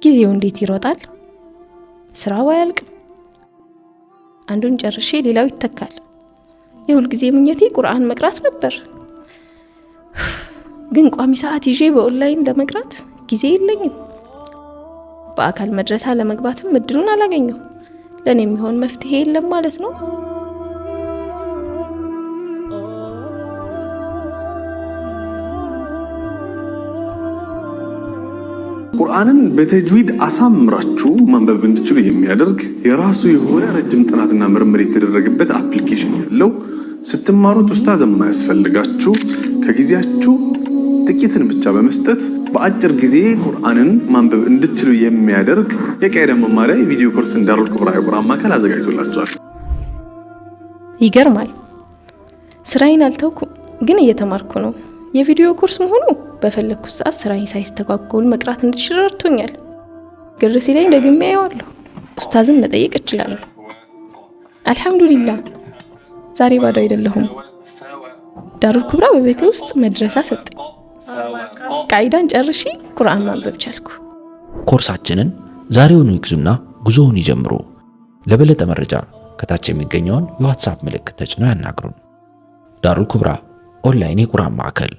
ጊዜው እንዴት ይሮጣል! ስራው አያልቅም። አንዱን ጨርሼ ሌላው ይተካል። የሁልጊዜ ምኞቴ ቁርአን መቅራት ነበር። ግን ቋሚ ሰዓት ይዤ በኦንላይን ለመቅራት ጊዜ የለኝም። በአካል መድረሳ ለመግባትም እድሉን አላገኘሁ። ለእኔ የሚሆን መፍትሄ የለም ማለት ነው። ቁርአንን በተጅዊድ አሳምራችሁ ማንበብ እንድትችሉ የሚያደርግ፣ የራሱ የሆነ ረጅም ጥናትና ምርምር የተደረገበት application ያለው፣ ስትማሩት ኡስታዝ የማያስፈልጋችሁ፣ ከጊዜያችሁ ጥቂትን ብቻ በመስጠት በአጭር ጊዜ ቁርአንን ማንበብ እንድትችሉ የሚያደርግ የቃይዳ መማሪያ የቪዲዮ ኮርስ ዳሩል ኩብራ የቁርአን ማዕከል አዘጋጅቶላችኋል። ይገርማል። ስራዬን አልተውኩም፣ ግን እየተማርኩ ነው። የቪዲዮ ኮርስ መሆኑ በፈለግኩት ሰዓት ስራዬን ሳይስተጓጎል መቅራት እንድችል ረድቶኛል። ግር ሲለኝ ደግሜ አየዋለሁ። ኡስታዝን መጠየቅ እችላለሁ። አልሐምዱሊላህ፣ ዛሬ ባዶ አይደለሁም። ዳሩል ኩብራ በቤቴ ውስጥ መድረሳ ሰጠኝ። ቃይዳን ጨርሼ ቁርአን ማንበብ ቻልኩ። ኮርሳችንን ዛሬውኑ ይግዙና ጉዞውን ይጀምሩ። ለበለጠ መረጃ ከታች የሚገኘውን የ WhatsApp ምልክት ተጭነው ያናግሩን። ዳሩል ኩብራ ኦንላይን የቁርአን ማዕከል።